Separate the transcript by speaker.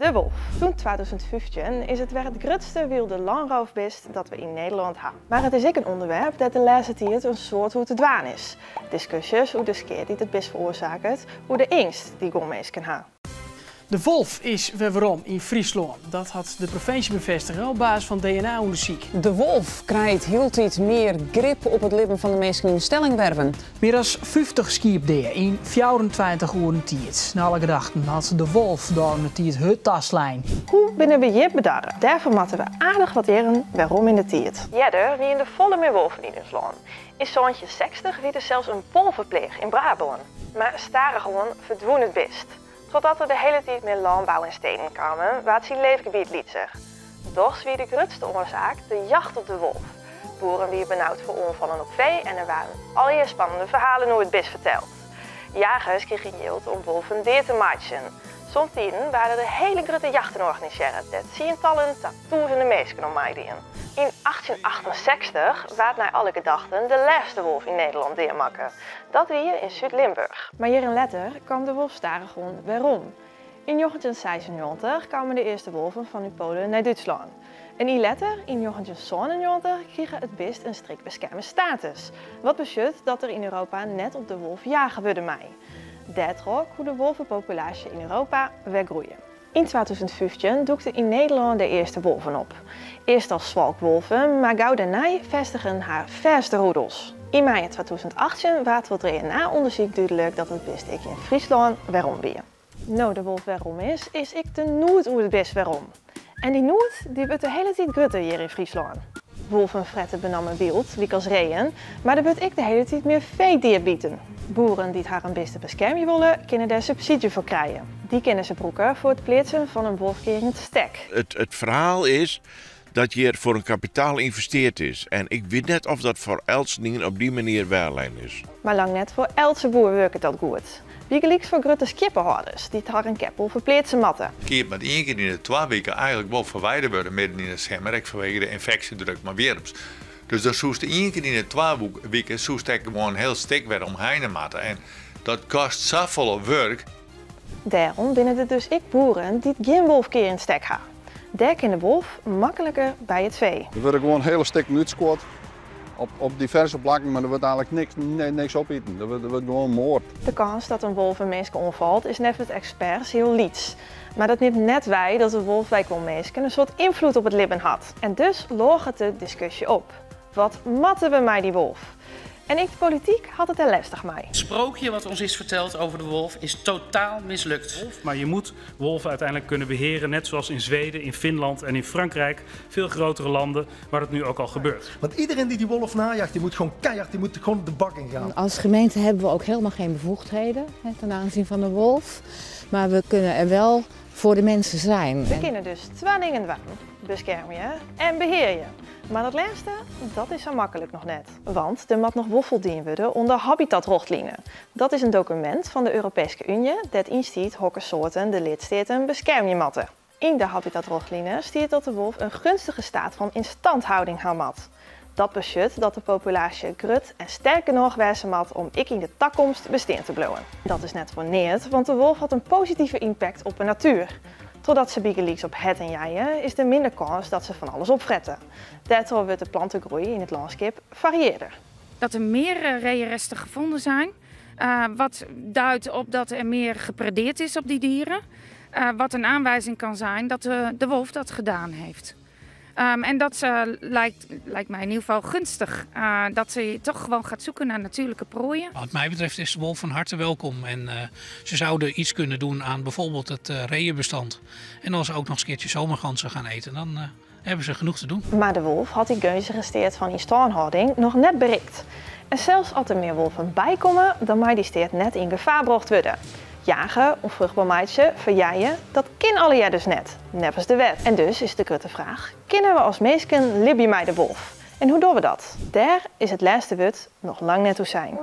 Speaker 1: De wolf. Sûnt 2015 is it wer it grutste wylde lânrôfbist dat we yn Nederlân ha. Mar it is ek in ûnderwerp dêr't de lêste tiid in soad oer te dwaan is. Diskusjes oer de skea dy't it bist feroarsaket, oer de eangst dy't guon minsken ha.
Speaker 2: De wolf is wer werom yn Fryslân. Dat hat de provinsje befêstige op basis fan DNA-ûndersyk.
Speaker 3: De wolf krijt hieltyd mear grip op it libben fan de minsken yn de Stellingwerven.
Speaker 2: Mear as 50 skiep dea yn 24 oeren tiid. Nei alle gedachten hat de wolf de ôfrûne tiid hurd taslein.
Speaker 1: Hoe binne we hjir bedarre? Dêrfoar moatte we aardich wat jierren werom yn de tiid. Earder wiene der folle mear wolven yn ús lân. Yn 1760 wie der sels in wolvepleach yn Brabân. Mar stadichoan ferdwûn it bist. Trochdat der de hiele tiid mear lânbou en steden kamen, waard syn leefgebiet lytser. Dochs wie de grutste oarsaak de jacht op de wolf. Boeren wiene benaud foar oanfallen op fee en der waarden allegear spannende ferhalen oer it bist ferteld. Jagers krigen jild om wolven dea te meitsjen. Somtiden waarden der hiele grutte jachten organisearre dêr't tsientallen ta tûzenen minsken oan meidienen. Yn 1868 waard nei alle gedachten de lêste wolf yn Nederlân deamakke. Dat wie yn Súd-Limburch. Mar jierren letter kaam de wolf stadichoan werom. Yn 1996 kamen de earste wolven fanút Poalen nei Dútslân. In jier letter, yn 1997, krige it bist in strikt beskerme status, wat betsjut dat der yn Europa net op de wolf jage wurde mei. Dêrtroch koe de wolvepopulaasje yn Europa wer groeie. Yn 2015 dûkten yn Nederlân de earste wolven op. Earst as swalkwolven, mar gau dêrnei fêstigen har fêste roedels. Yn maaie 2018 waard troch DNA-ûndersyk dúdlik dat it bist ek yn Fryslân werom wie. No't de wolf werom is, is ek de noed oer it bist werom. En dy noed dy wurdt de hiele tiid grutter hjir yn Fryslân. Wolven frette benammen wyld, lykas reeën, mar der wurdt ek de hiele tiid mear fee deabiten. Boeren dy't harren bisten beskermje wolle, kinne dêr subsydzje foar krije. Dy kinne se brûke foar it pleatsen fan in wolfkearend stek.
Speaker 4: It ferhaal is dat hjir foar in kapitaal ynvesteard is en ik wit net of dat foar eltsenien op dy manier wêrlein is.
Speaker 1: Mar lang net foar eltse boer wurket dat goed. Bygelyks foar grutte skieppehâlders dy't harren keppel ferpleatse moatte.
Speaker 5: Skiep moat ien kear yn de twa wike eigenlik wol ferwidere wurde midden yn de simmer, ek fanwege de ynfeksjedruk mei wjirms. Dus dan soest ien kear yn de twa wike soest ek gewoan in hiel stik wer omheine moatte en dat kost safolle wurk.
Speaker 1: Dêrom binne der dus ek boeren dy't gjin wolfkearend stek ha. Dêr kin de wolf makliker by it fee.
Speaker 6: Der wurde gewoan hiele stikken útskuord op diverse plakken, mar der wurdt eigenlik niks opiten. Der wurdt gewoan moard.
Speaker 1: De kâns dat in wolf in minske oanfalt is neffens eksperts hiel lyts. Mar dat nimt net wei dat de wolf by guon minsken in soad ynfloed op it libben hat. En dus lôget de diskusje op. Wat moatte we mei dy wolf? En ek de polityk hat it der lestich mei.
Speaker 7: Het sprookje wat ons is verteld over de wolf is totaal mislukt.
Speaker 8: Maar je moet wolven uiteindelijk kunnen beheren, net zoals in Zweden, in Finland en in Frankrijk, veel grotere landen waar dat nu ook al gebeurt.
Speaker 9: Want iedereen die die wolf najaagt, die moet gewoon keihard, die moet gewoon de bak in gaan.
Speaker 10: Als gemeente hebben we ook helemaal geen bevoegdheden, hè, ten aanzien van de wolf. Maar we kunnen er wel voor de mensen zijn.
Speaker 1: We kinne dus twa dingen dwaan, beskermje en behearje. Mar dat lêste, dat is sa maklik noch net. Want der moat noch wol foldien wurde oan de Habitatrjochtline. Dat is in dokumint fan de Europeeske Unje dêr't yn stiet hokker soarten de lidsteaten beskermje moatte. Yn de Habitatrjochtline stiet dat de wolf in gunstige staat fan instandhouding ha moat. Dat betsjut dat de populaasje grut en sterk genôch wêze moat om ek yn de takomst bestean te bliuwen. Dat is net foar neat, want de wolf hat in positive ympakt op 'e natuer. Trochdat se bygelyks op herten jeie, is der minder kâns dat se fan alles opfrette. Dêrtroch wurdt de plantegroei yn it lânskip fariearder.
Speaker 11: Dat der meer reeënresten gevonden zijn, wat duidt op dat er meer gepredeerd is op die dieren. Wat een aanwijzing kan zijn dat de wolf dat gedaan heeft. En dat lijkt mij in ieder geval gunstig. Dat ze toch gewoon gaat zoeken naar natuurlijke prooien.
Speaker 7: Wat mij betreft is de wolf van harte welkom. En ze zouden iets kunnen doen aan bijvoorbeeld het reeënbestand. En als ze ook nog eens een keertje zomerganzen gaan eten, dan hebben ze genoeg te doen.
Speaker 1: Maar de wolf hat dy geunstige steat fan ynstânhâlding noch net berikt. En sels as der mear wolven bykomme, dan mei dy steat net yn gefaar brocht wurde. Jage, ûnfruchtber meitsje, ferjeie, dat kin allegear dus net, neffens de wet. En dus is de grutte fraach, kinne we as minsken libje mei de wolf? En hoe dogge we dat? Dêr is it lêste wurd noch lang net oer sein.